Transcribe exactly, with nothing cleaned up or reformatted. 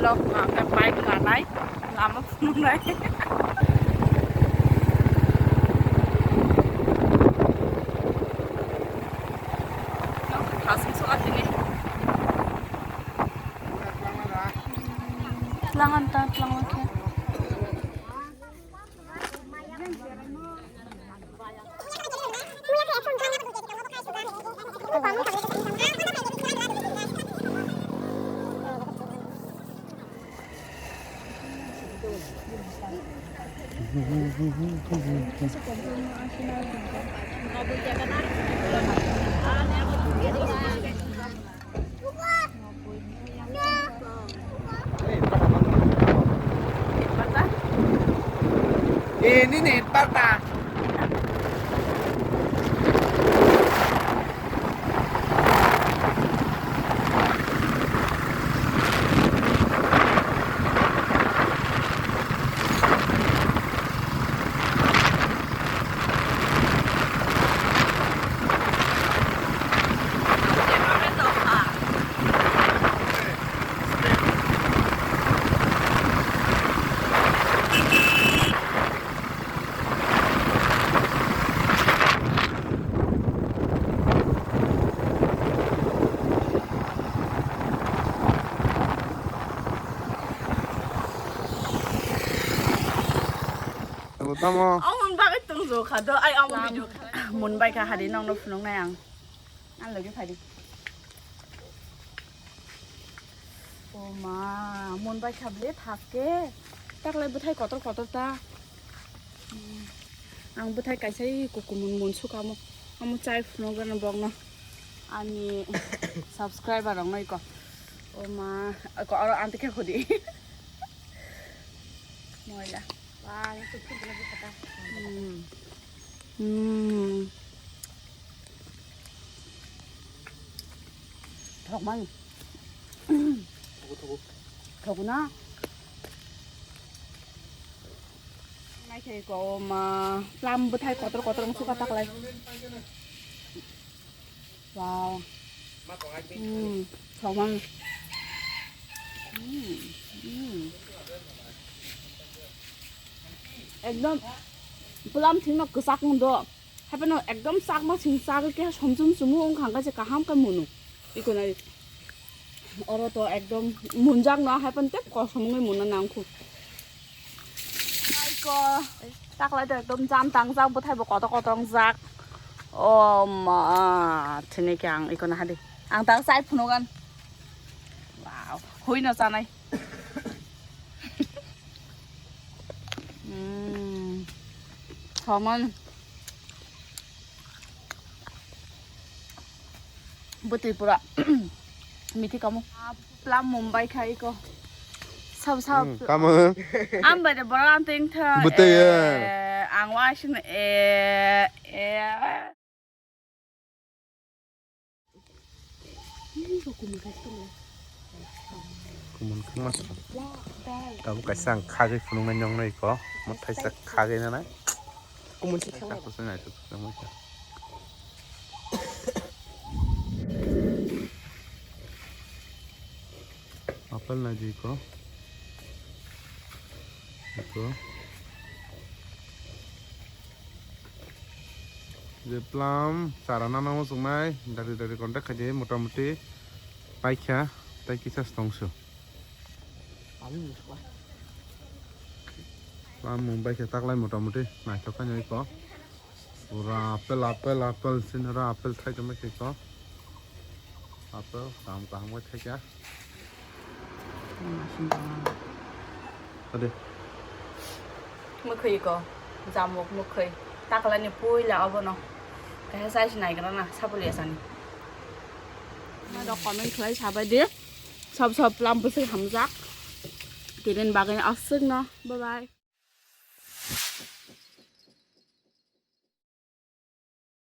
Bike kanai, lama phunuknai. Tlangan ta, tlangan khe. Eh, ini nih, patah. Tamo. Omo bagwi tongjo kha do, ai omo video kha. Mun bai kha hari nongno phunuknai ang. Ang logi phai di. O ma, mun bai kha bile thaske. Taklai bwthai kotor kotor ta. Hmm. Ang bwthai kaisa i kukumun mun sukamo. Amo chai phunukgana bokno. Ani subscriber rokno iko. O ma, ko aro anti khe khudi. Moila. Wah, yang tutup lagi kata. Hmm. Hmm. Thok man. Thok na. Nai khe ko ma plam bwthai kotor kotor wng suka taklai. Wow. Hmm, thok man. Hmm, hmm. Ekdom plam thwngno kwchak wng do. Haphano ekdom chakma sing chagwi khe somsum sumu wng kha, hwnkhe se kaham khe munu. Iko nai. Oro to ekdom munjak no, haphano tei kosom wngwi munna nang khu. Aiko, taklai to ekdom jam tangjak, bwthai bo kotor kotor wngjak. O ma, thini khe ang iko nahadi. Ang ta chai phunugan. Wow, hui no chanai. Hmm. Thok man. Bwtwi pura mithi kamo. Plam Mumbai khai ko. Sab sab. Hmm, kamo. Am bai de borok ang teng tha. Bwtwi, eh. Eh, ang wa sin, eh, eh. Kumun khangma song. Tabuk kaisa ang khagwi phunuknai nongno iko. Mwthaisa khagwi nanai. Kumun si khangma. Kaisa kuchuk nai tuk tongma kha. Apple nai di iko. Iko. Je plum chara nana muchungnai, dari dari contact khaidi, motamuti paikha, tai kisa se tongsu. Plum mung paikha taklai motamuti naithok khaino iko. Pura apple, apple, apple, sinira apple thai tongma khe iko. Apple kaham kaham khe thaikha. Ade. Mwkhwi ko, jamuk mwkhwi. Taklani puila obono. Kaisa chai se naigra na, sapuli asani. Nai rok comment khlai sabai di. Sab sab plum bwswk hamjak. Tinin bagwi aswk no. Bye bye.